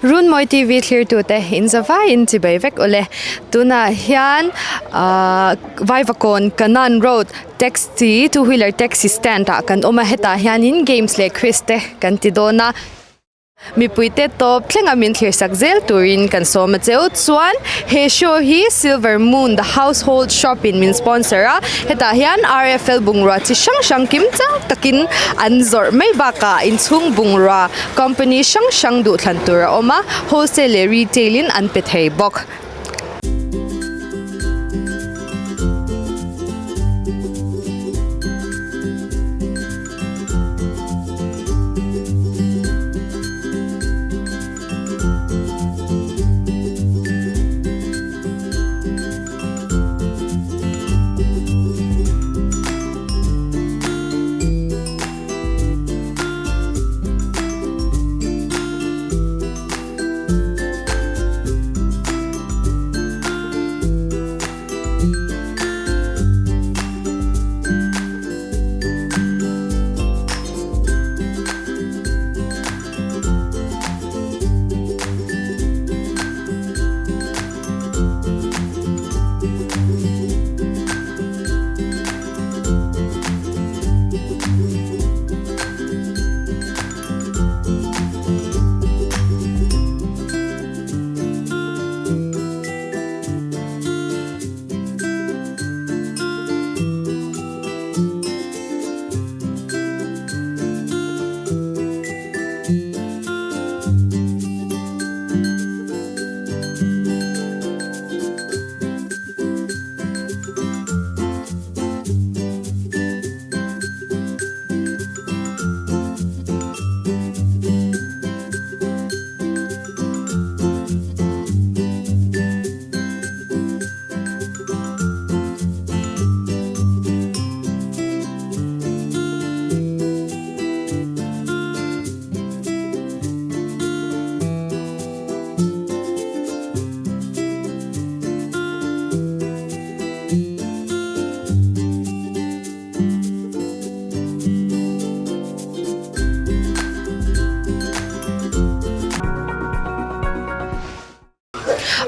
Runmawi TV thlirtute in za vaiin chibai vek awle. Tunah hian ahh Vaivakawn Kanan Road taxi two wheeler taxi stand ah kan awm a hetah hianin games leh quiz te kan ti dawn a. Mipuite tawp thlenga min thlir sak zel turin kan sawm a cheu chuan he show hi Silver Moon the Household Shop in min sponsor a hetah hian RFL bungrua chi hrang hrang kim chang takin an zawrh mai bakah inchhung bungrua company hrang hrang duhthlan tur a awm a wholesale leh retail in an pe thei bawk.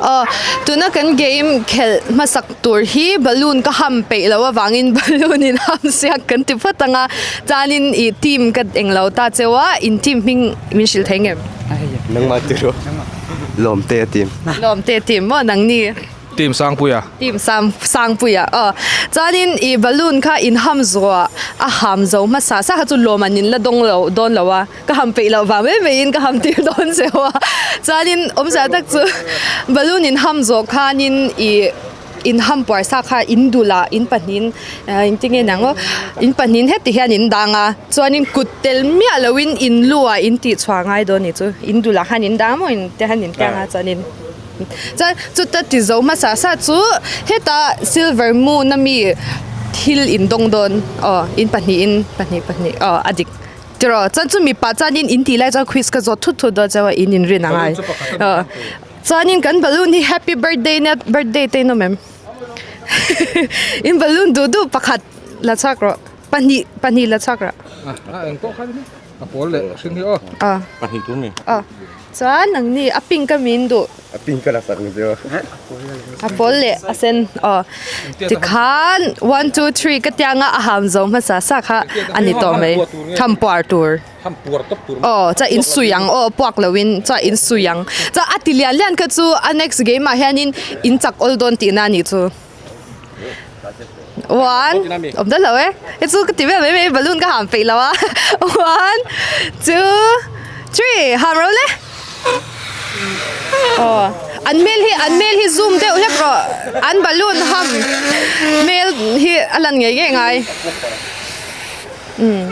Aw tuna kan game khelh hmasak tur hi balloon ka ham peih loh avangin balloon in ham siak kan ti phawt ang a chuanin ih team ka englo ta cheu a in team hming min hrilh thei ngem? Nangmah tiro Lawmte a team. Lawmte a team maw nangni? Team Sangpuia. Team Sang Sangpuia aw. Chuanin ih balloon kha in ham zuah a ham zo hmasa sa kha chu lawm an in la dawng lo dawn lo a ka ham peih loh vang mai mai in ka ham tir dawn zeuh a chuanin awmzia tak chu balloon in ham zawh khanin ih in ham puar sa kha in dulah in pahnihin ah engtin nge niang aw in pahnihin heti hian in dang a chuanin kut tel miah loin in lu ah in tih chhuah ngai dawn a nih chu in dulah khan in dang maw in te hian in keng a chuanin. Chuan chuta ti zo hmasa sa chu hetah silver moon ami thil in dawng dawn aw in pahnihin pahnih pahnih aw a dik tiraw chuan chu mipa chuanin in tih lai chuan quiz ka zawt thut thut dawn chuan in inrin a ngai aw chuanin kan balloon hi happy birthday nia birthday te in awm em in balloon duh duh pakhat la chhuak rawh pahnih pahnih la chhuak rawh. A pawl leh hring hi aw. Aw. Pahnih tur mi. Aw. Chuan nangni a pink a min duh. A pink a la sak ang chu. A pawl leh a sen aw. Tikhan one two three ka tianga a ham zo hmasa sa kha a ni tawh mai. Tham puar tur. Tham puar tawp tur. Aw chuan in sui ang aw puak lo in chuan in sui ang. Chuan a ti lian lian kha chu a next game ah hianin in chak awl dawn tihna a nih chu. One awm dawn lo e hei chu ka ti vel mai mai balloon ka ham peih lo a one two three ham ro le aw an hmel hi an hmel hi zoom deuh hlek rawh an balloon ham hmel hi a lan ngei ngei ngai umm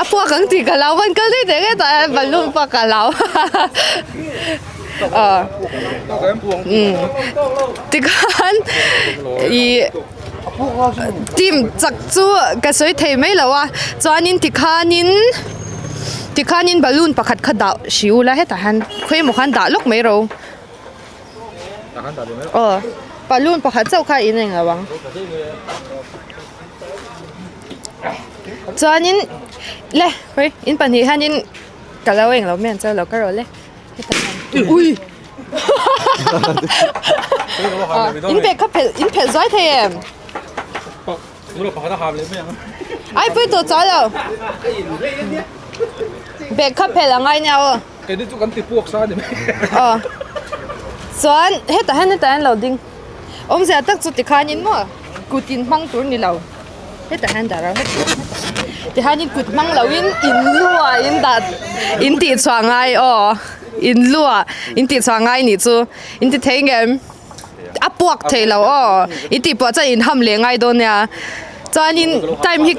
a puak ang tih ka hlau van kal daih daih hetah hian balloon puak ka hlau. Tikhan ih team chak chu ka sawi thei mai lo a chuanin tikhanin tikhanin balloon pakhat kha dah hri ula hetah hian khawi emaw khan dah lawk mai ro aw balloon pakhat chauh kha in englo ang chuanin le khawi in pahnih hianin. Ka lo eng lo mai ang che lo ka rawh le. Ui! In bag kha phelh in phelh zuai thei em? Ai pui tawh chau lo. Bag kha phelh a ngai nia aw. Keini chu kan ti puak sa a ni mai. Aw. Chuan hetah hian hetah hian lo ding. Awmzia tak chu tikhanin maw kut in hmang tur ni lo. Hetah hian dah rau hetah tihianin kut hmang loin in luah in dah in tih chhuah ngai aw in luah in tih chhuah ngai nih chu in ti thei ngem a puak thei lo aw in tih puah chuan in ham leh ngai dawn nia chuanin time hi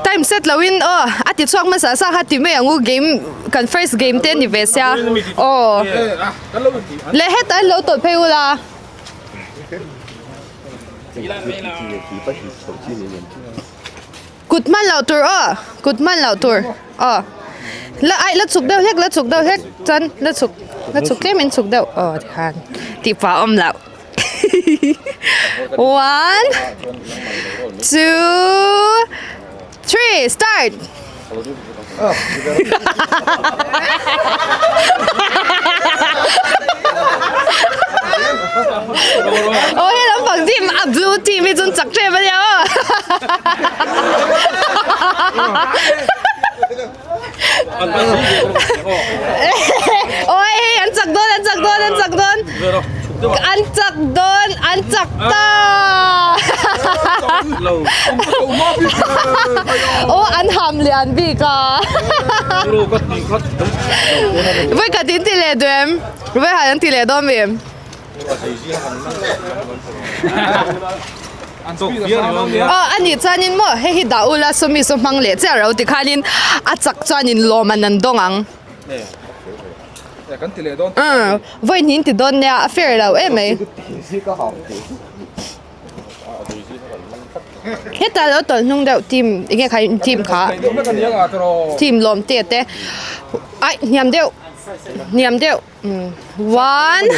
time set loin aw a ti chhuak hmasa sa kha ti mai ang u game kan first game te ni ve sia aw leh hetah hian lo tawlh phei ula. Kut hman loh tur aw kut hman loh tur aw la aih la chhuk deuh hlek la chhuk deuh hlek chuan la chhuk la chhuk tlem in chhuk deuh aw tikhan tih pah a awm loh one two three start. Aw he lampang team a blue team hi chuan chak ṭep a nia aw. Aw hei hei an chak dawn an chak dawn an chak dawn an chak dawn an chak ta aw an ham lian bik a vawi khat in ti leh duh em vawi khat an ti leh dawn mi. Aw a nih chuanin maw hei hi dah ula sawmi saw hmang leh chiah ro tikhanin a chak chuanin lawm an an dawng ang. Umm vawi hnih in ti dawn nia a fair lo em mai. Hetah lo tawlh hnung deuh team enge kha team kha team lawm te te aih hniam deuh hniam deuh. One,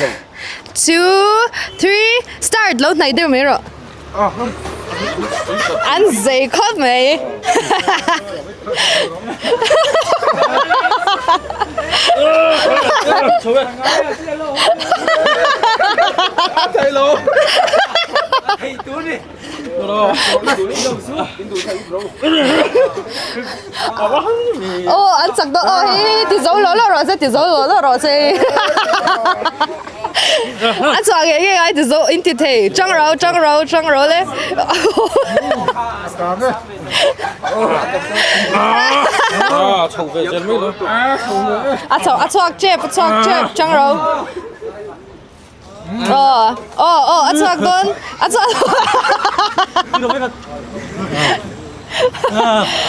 two, three, start lo hnaih deuh mai rawh. An zei khawp mai. Aw an chak dawn aw hei ti zo lo lo rawh se ti zo lo lo rawh se a chhuah ngei ngei ai ti zo in ti thei chang ro chang ro chang ro le a chho a chhuak tep a chhuak tep chang ro. Aw aw aw a chhuak dawn a chhuak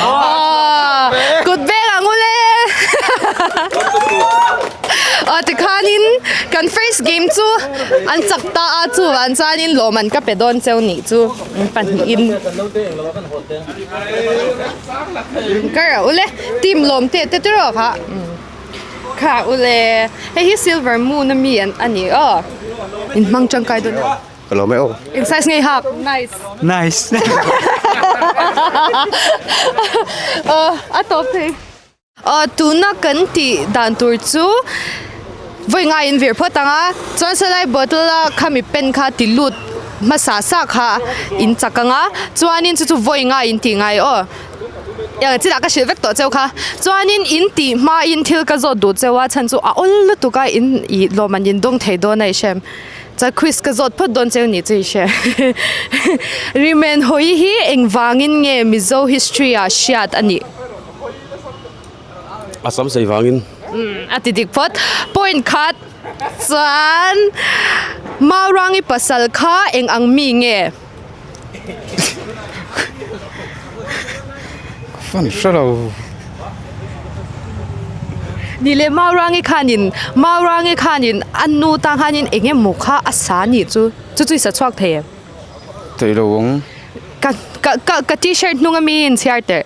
Aw kut beng ang ule Aw tikhanin kan first game chu an chak ta a chuvan chuanin lawm an ka pe dawn cheu nih chu pahnihin Ka reuh ule team lawm te te tiraw kha. Kha ule hei hi silver moon a mi an a ni aw in hmang tangkai dawn a Ka lo mai aw. Eng size nge i hak? Nice. Nice. Aw a tawp thei. Aw tuna kan tih dan tur chu vawi ngai in vir phawt ang a chuan salai bottle a khami pen kha ti lut hmasa sa kha in chak ang a chuanin chu chu vawi ngai in tih ngai aw. Eng chilah ka hrilh vek tawh cheu kha. Chuanin in tih hmain thil ka zawt duh cheu a chhan chu a awl lutuk a in ih lawm an in dawng thei dawn a i hrem. Chuan quiz ka zawt phawt dawn cheu nih chu i hre. Rimen hawi hi engvangin nge Mizo history ah hriat a nih? A sam sei vangin. Umm a ti dik phawt. Point khat chuan Maurangi pasal kha eng ang mi nge? Fan hre lo. Ni leh Maurangi khanin Maurangi khanin a nu tang khanin eng emaw kha a sa nih chu chu chu i sa chhuak thei em? Thei lo ang. Ka ka ka ka t-shirt hnung ami in chhiar teh.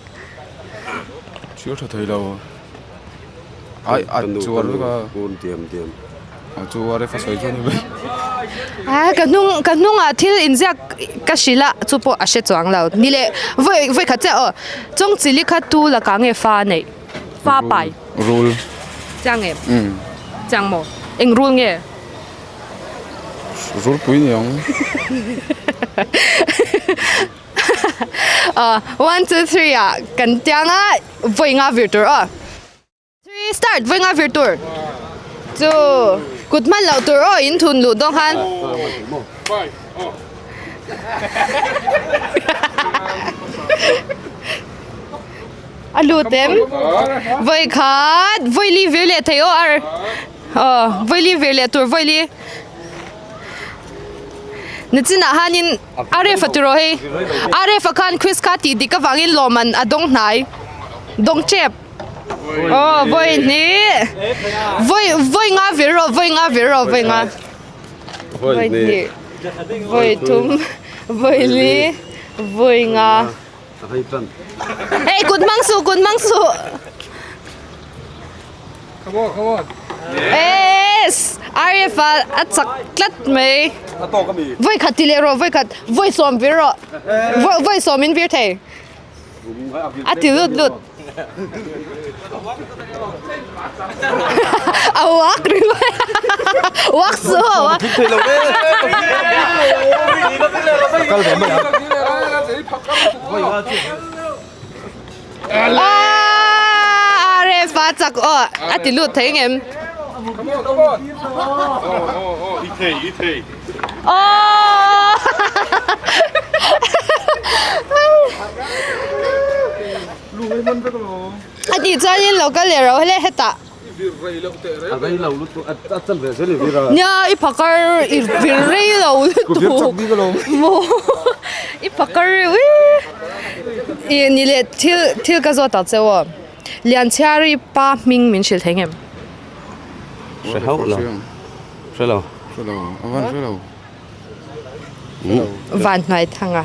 Chhiar tha thei lo. Ai a chuar vek a. Kun diam diam. A chuar e fa sawi chu a ni mai. A ka hnung ka hnungah thil inziak ka hrilh a chu pawh a hre chuang lo. Ni leh vawi vawi khat chiah aw chawng chili kha tu lakah nge fa a neih? Fa pai. Rul. Chiang em? Chiang maw? Eng rul nge? Rulpui ni ang. One two three ah kan tiang a vawi nga vir tur aw. Three start vawi nga vir tur. Two kut hman loh tur aw in thun luh dawn khan. A lut em? Vawi khat vawi li vir leh thei aw ar. Aw vawi li vir leh tur vawi li. Nachinah hanin Aref a tiraw hei. Aref a khan Chris kha tih dik avangin lawmman a dawng hnai. Dawng tep. Aw vawi hnih. Vawi vawi nga vir rawh vawi nga vir rawh vawi nga. Vawi hnih. Vawi thum. Vawi li. Vawi nga. Hei kut hmang suh kut hmang suh. Come on come on. Yes! Arif a a chak tlat mai. A tawk ami. Vawi khat ti leh rawh vawi khat vawi sawm vir rawh. Vawi sawm in vir thei. A ti lut lut. A uak ringawt uak suh a uak. Aaa ref a chak aw a ti lut thei ngem. Aww. A tih chuanin lo kal leh ro hle hetah. Nia i phakar i vir rei lo lutuk maw i phakar reuh e ih ni leh thil thil ka zawt ang che aw Lianchhiari pa hming min hrilh thei ngem? Hre hauh lo hre lo hre lo a van hre lo. Van hnuai thanga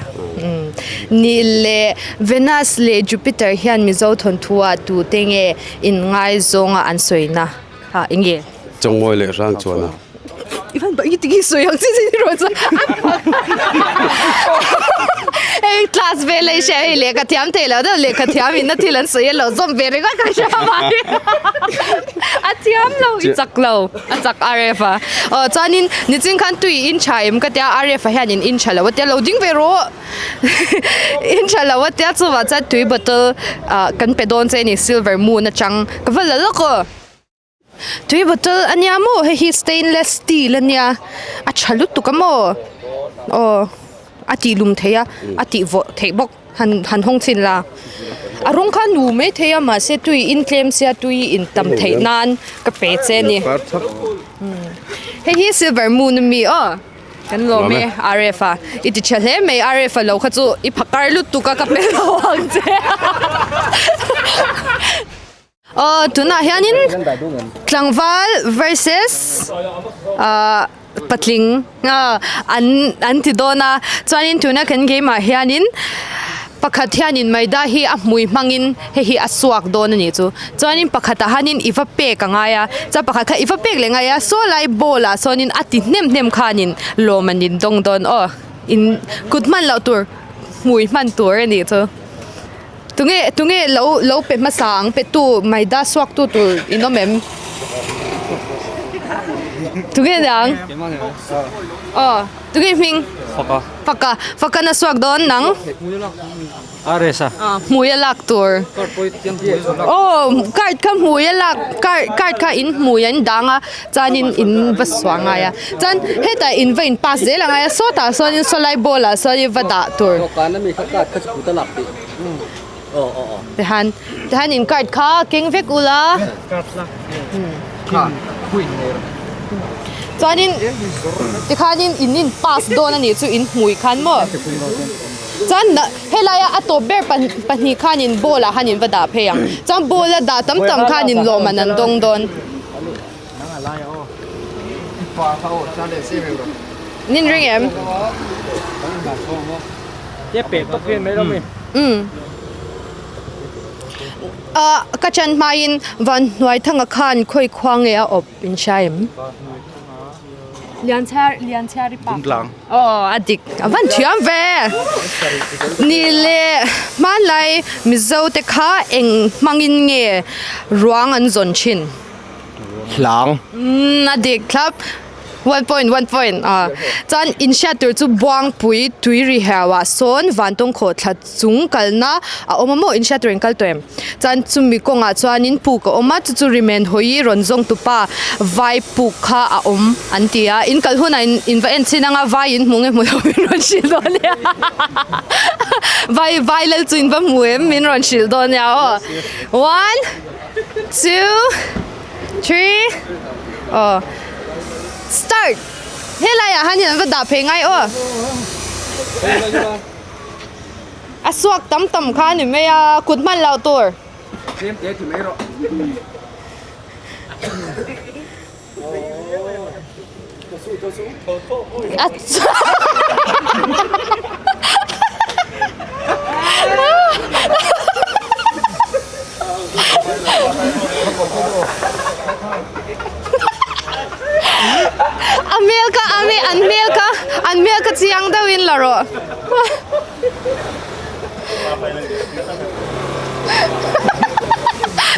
Ni leh Venus leh Jupiter hian Mizo thawnthu ah tu te nge in ngaizawng a an sawina kha eng nge? Chawngmawi leh hrang chuan a. I van bak i ti sawi ang chi chi rawh chuan hei class vel a i hria hei lehkha thiam thei lo deuh lehkha thiam in a thil an sawi a lo zawm ve ringawt ka hria mai a thiam lo i chak lo. A chak RF a. Aw chuanin nichin khan tui in tha em ka tia RF ah hian in in tha lo a tia lo ding ve rawh in tha lo a tia chuvah chuan tui bottle ah kan pe dawn che a ni silver moon atang ka va la lawk aw. Tui bottle a nia maw hei hi stainless steel a nia a tha lutuk a maw aw a tih lum theih a a tih vawh theih bawk. Han han hawng chhin la. A rawng kha nu mai thei a mahse tui in tlem sia tui in tam theih nan ka pe che a ni. Hei hi silver moon a mi aw. Kan lawm e RF a. I ti tha hle mai RF a lo kha chu i phakar lutuk a ka pe lo ang che. Aw tunah hianin tlangval versus ahh patling an an ti dawn a chuanin tuna kan game ah hianin pakhat hianin maida hi a hmui hmangin hei hi a suak dawn a nih chu chuanin pakhatah hianin i va pek a ngai a chuan pakhat kha i va pek leh ngai a saw lai ball ah sawnin a ti hnem hnem khanin lawm an in dawng dawn aw in kut hman loh tur hmui hman tur a nih chu. Tunge tunge lo lo pe hmasa ang pe tu maida suak tu tur in awm em? Tunge niang? Aw tunge hming? Faka. Faka faka na suak dawn nang? Aresa. Ah hmui a lak tur. Aw card kha hmui a lak card card kha in hmui an dang a chuanin in va suah ngai a chuan hetah in va in pass zel angai a sawtah sawnin sawlai ball ah sawnin va dah tur. Tihan tihan in card kha keng vek ula chuanin tikhanin in in pass dawn anih chu in hmui khan maw chuan helaia a tawp ber pahnih khanin ball ah khan in va dah phei ang chuan ball a dah tam tam khanin lawmman an dawng dawn. Nin ring em? Ah ka chan hmain van hnuai thanga khan khawi khua nge a awp in hria em? Aw a dik a van thiam ve ni le hmanlai Mizo te kha eng hmangin nge ruang an zawn thin? Hlang. Umm a dik thlap. One point one point ah chuan in hriat tur chu Buangpui tui ri heuh ah sawn Vantawng khawhthla chung kalna a awm a maw in hriat tur in kal tawh em chuan chumi kawngah chuanin puk a awm a chu chu rimen hawi rawn zawng tupa vai puk kha a awm an ti a in kal hunah in in va en chhin anga vai in hmu nge hmu lo min rawn hrilh dawn nia vai vai lal chu in va hmu em min rawn hrilh dawn nia aw one two. Three aw start helai ah hian an va dah phei ngai aw a suak tam tam kha a ni mai a kut hman loh tur. A hmel kha a hmel an hmel kha an hmel kha chiang deuhin la rawh.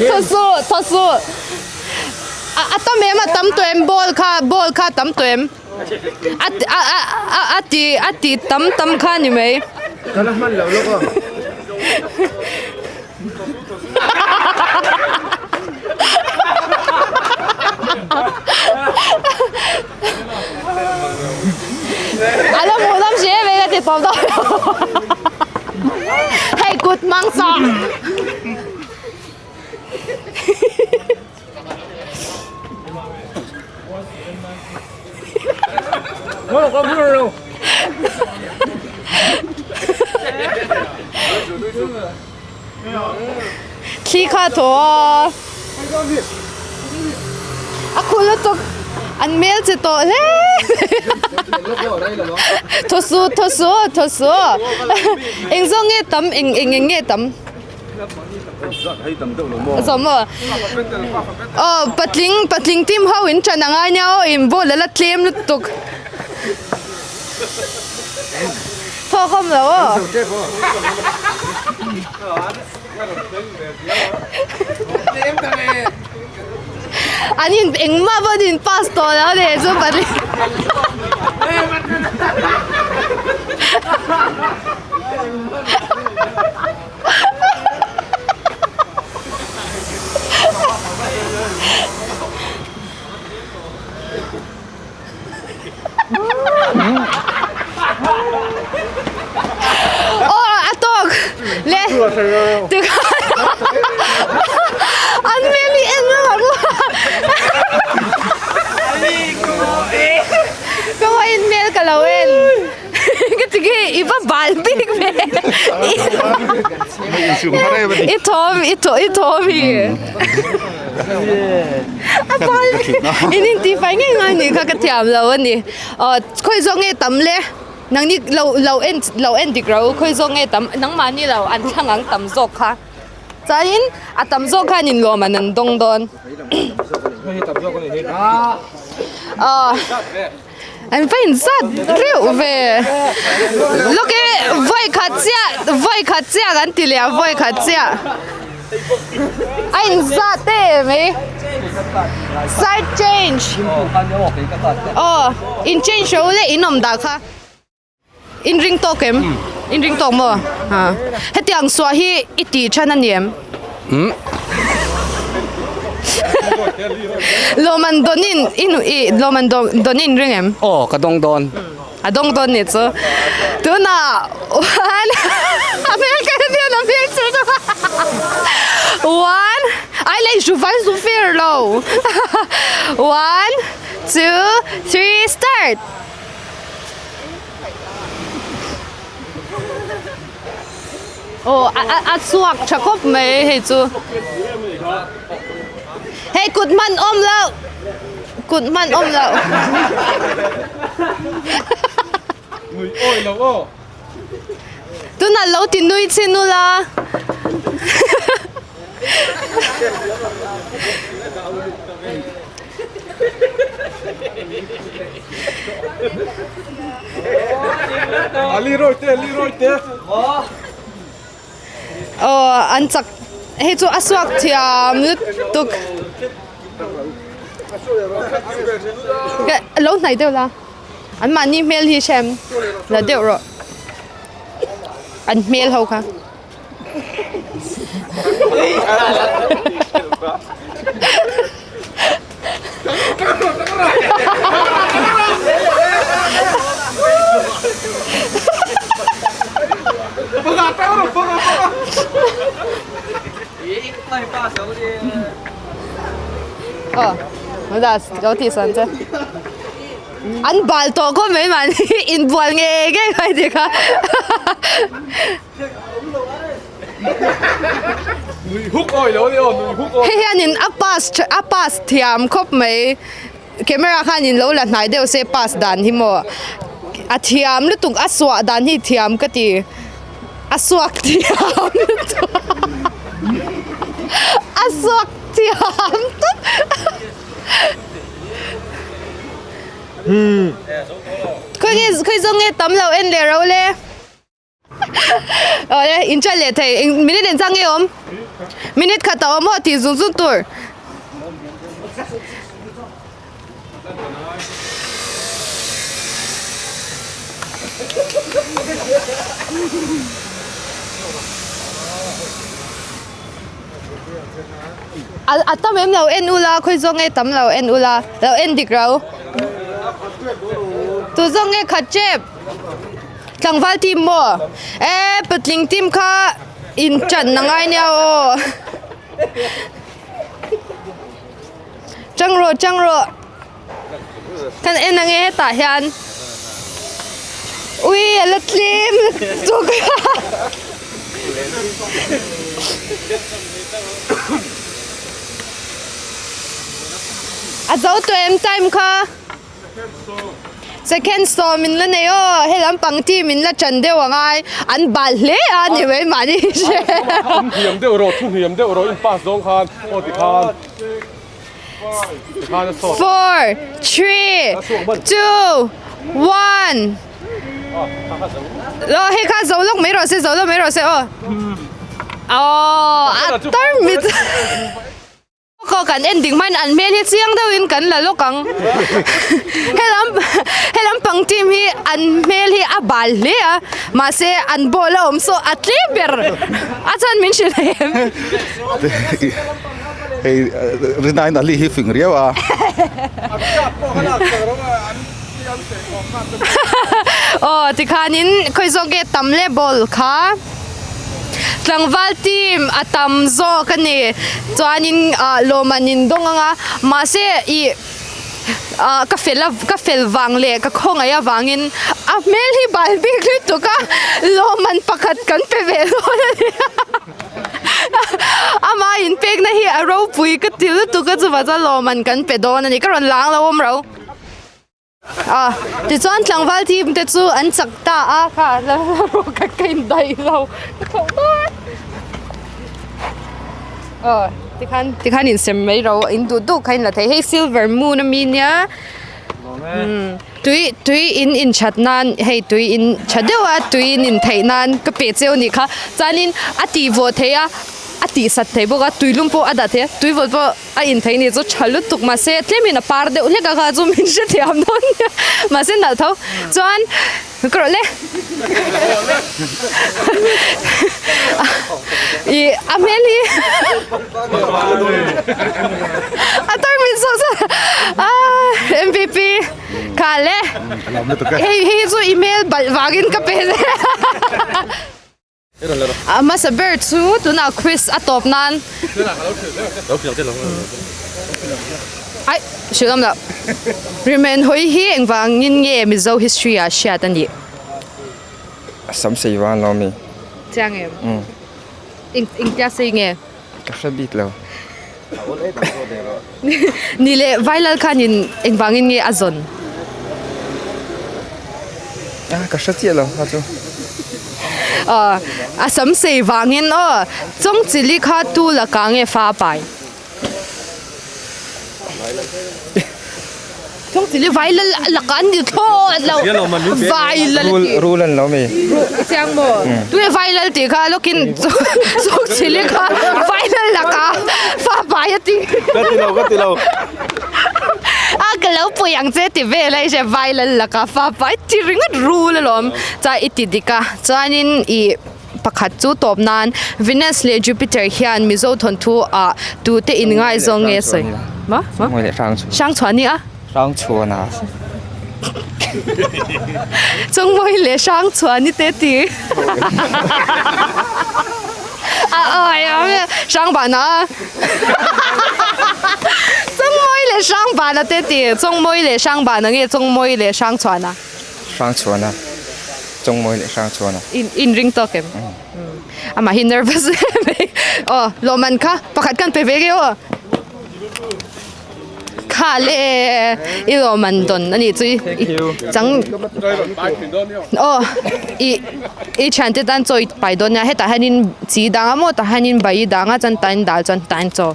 Thaw suh thaw suh. A tam em a tam tawh em ball kha ball kha a tam tawh em a a a a ti a ti tam tam kha a ni mai. Ka la hman lo lawk a. A la hmuh lam hre ve ka ti tawp dawn lo. Hei kut hmang saw. Thli kha a thaw a, a khu lutuk an hmel che tawh hle thaw su thaw su thaw su eng zawng nge tam eng eng eng nge tam. Zawm aw. Aw patling patling team ho in ṭan a ngai nia aw in ball a la tlem lutuk. Thawk awm lo aw. An in engmah pawh an in pass tawh lo a ni chu patling. Aw a tawk le tikhan an hmel hi en reng ang ka vawiin hmel ka lo en. Ka ti khi i va bal bik ve. I thawm i thaw i thawm hi. A bal in in ti fai ngei ngai ni kha ka thiam lo a ni. Aw khawi zawk nge tam le nangni lo lo en lo en dik ro khawi zawk nge tam nangmahni lo an thlang ang tam zawk kha. Chuanin a tam zawk khan in lawm an an dawng dawn. Aw. An va inzat reuh ve. Look e, vawi khat chiah, vawi khat chiah kan ti leh a, vawi khat chiah. A inzat em mai. Side change. Aw, in change ro leh in awm dah kha. In ring tawk em? In ring tawk maw? Ha. Hetiang suah hi i tih than a ni em? Hmm. Lawman dawnin in i lawman dawnin ring em? Aw, ka dawng dawn. A dawng dawn ni chu. Tunah one a hmel ka hian a hmel chu one ai lei zu van zu fair lo. One, two, three, start. Aw a a a chhuak tha khawp mai hei chu hei kut hman awm loh kut hman awm loh tunah lo ti nui chin ula. Aw an chak hei chu a suak thiam lutuk. Lo hnai deuh la. An mahni hmel hi hrem la deuh rawh. An hmel ho kha. Aw, lo tih sawn che. An bal tawh khawp mai mahni inbual ngei ngei mai tih kha. Hei hianin a pass a pass thiam khawp mai camera khanin lo la hnai deuh se pass dan hi maw a thiam lutuk a suah dan hi thiam ka ti a suak thiam lutuk a suak thiam tawp. Khawi zawng nge tam lo en leh ro le. Aw le in ṭan leh thei eng minute eng chang nge awm minute khat a awm aw tih zung zung tur. A tam em lo en ula khawi zawng nge tam lo en ula lo en dik ro tu zawng nge khat tep. Tlangval team maw? E patling team kha in ṭan a ngai nia aw. Ṭang rawh ṭang rawh. Kan en ange hetah hian. Ui a la tlem lutuk a. A zo tawh em time kha? Second sawm in la nei aw he lampang team in la ṭan deuh a ngai an bal hle a ni mai mahni hre. Thu hniam deuh rawh thu hniam deuh rawh in pass zawng khan aw ti khan ti khan a sawt. 4 3 2 1 Lo hei kha zo lawk mai rawh se zo lawk mai rawh se aw. Aw a tarmit. Khaw kan en ding hmain an hmel hi chiang deuhin kan la lawk ang. Helam helam pang team hi an hmel hi a bal hle a, mahse an ball a awm saw a tlem ber a chuan min hrilh em. Hei Rinain Ali hi fing riau a. Aw tikhanin khawi zawk nge tam le ball kha. Tlangval team a tam zawk a ni chuanin ah lawm an in dawng ang a mahse ih ah ka fel a ka fel vang leh ka khawngaih avangin a hmel hi bal bik lutuk a lawmman pakhat kan pe ve dawn a ni amah inpekna hi a ropui ka ti lutuk a chuvang chuan lawmman kan pe dawn a ni ka rawn lang lo awm ro. A tichuan tlangval team te chu an chak ta a kha la rawh ka ka in daih lo ka thlauh dawn aw tikhan tikhan in sem mai ro in duh duh kha in la thei hei silver moon ami nia tui tui in in that nan hei tui in tha deuh a tui in in theih nan ka pe cheu anih kha chuanin a tih vawh theih a a tih sat thei bawk a tui lum pawh a dah thei a tui vawt pawh. A inthei ni chu tha lutuk mahse tlemin a par deuh hlek a kha chu min hrethiam dawn nia mahse nalh tho chuan ka rawh le ih a hmel hi a tarmit zawh zawh a M_V_P kha le hei hei chu i hmel balh vangin ka pe le. A hmasa ber chu tunah quiz a tawp nan Aih hrilh awm loh. Remain hawi hi engvangin nge Mizo history ah hriat a nih? A sam sei vang lo mi. Chiang em? Eng engtia sei nge? Ka hre bik lo. Ni leh Vailal khanin engvangin nge a zawn? Ah, ka hre chiah lo kha chu. Ah, a sam sei vangin aw, chawng chili kha tu laka nge fa a pai? Chawng chili Vailal laka an ni thlawt lo. Vailal Rul, rul an lo mi. Chiang maw? Tunge Vailal tih kha lawkin chawng chili kha Vailal laka fa pai a ti. Ka ti lo, ka ti lo. Ka lo pui ang che ti vel a i hre vai lal laka fa pai ti ringawt rul alawm. Chuan i ti dik a, chuanin i pakhat chu tawp nan Venus leh Jupiter hian Mizo thawnthu ah tute in ngaizawng nge sawi? Ma? Ma? Hrangchhuani a? Hrangchhuana. Chawngmawi leh Hrangchhuani te ti. A awi a Hrangbana. Chawngmawi leh Hrangbana te ti. Chawngmawi leh Hrangbana nge Chawngmawi leh Hrangchhuana? Hrangchhuana. Chawngmawi leh Hrangchhuana. In in ring tawk em? Amah hi nervous em mai. Aw lawmman kha pakhat kan pe ve nge aw. Kha le i lawmman dawn a nih chu i chang aw i i thiante tan chaw i pai dawn nia hetah hianin chi dang a maw tah hianin bai i dang a chuan tah hian dal chuan tah hian chaw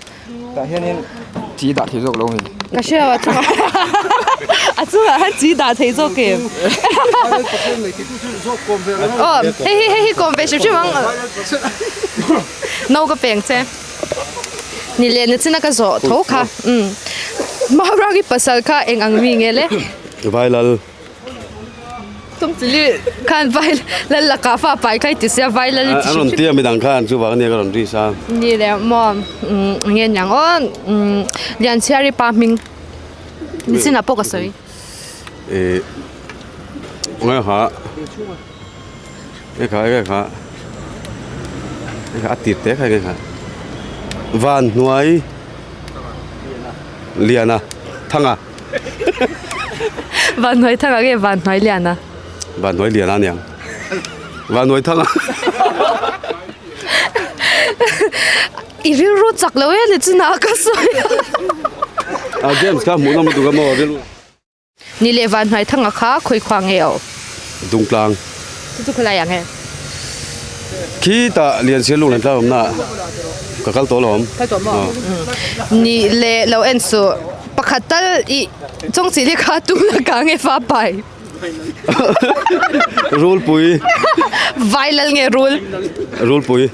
tah hianin chi dah thei zawk lo mi ka hria a chungah a chungah hian chi dah thei zawk em aw hei hi hei hi kawm ve hrim hrim ang no ka peng che. Ni leh na china ka zawh tho kha umm Mauragi pasal kha eng ang mi nge le? Vailal. Chawngchili khan Vailal lakah fa pai kha i ti sia Vailal i ti An rawn tia midang khan chuvang ania ka rawn ris a. Ni leh maw umm enge niang aw umm Lianchhiari pa hming ni chinah pawh ka sawi. Ehh nge ha. Hei kha hei kha hei kha a tir te kha hei kha van hnuai liana thanga van hnuai thanga nge van hnuai liana van hnuai liana aniang van hnuai thanga i rilru chak lo em ni chu na ka sawi a games kha hmuh nawm lutuk a maw rilru Ni leh van hnuai thanga kha khawi khua nge aw? Dungtlang. Chu chu khawlai ah nge? Khitah Lianchhiar lung lantlang awmna ah ka kal tawh alawm. Kal tawh maw? Ni leh lo en suh. Pakhat tal i chawngchilh hi kha tu lakah nge fa pai? Rulpui. Vailal nge rul? Rulpui.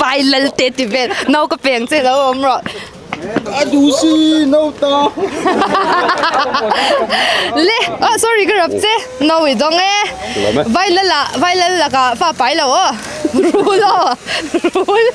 Vailal te ti vel. Nau ka peng che lo awm rawh. A duh si no ta. Le, oh sorry ka rap che. No i dawng e. Vai lal ah, vai lal lakah fa pai lo aw. Rul aw. Rul.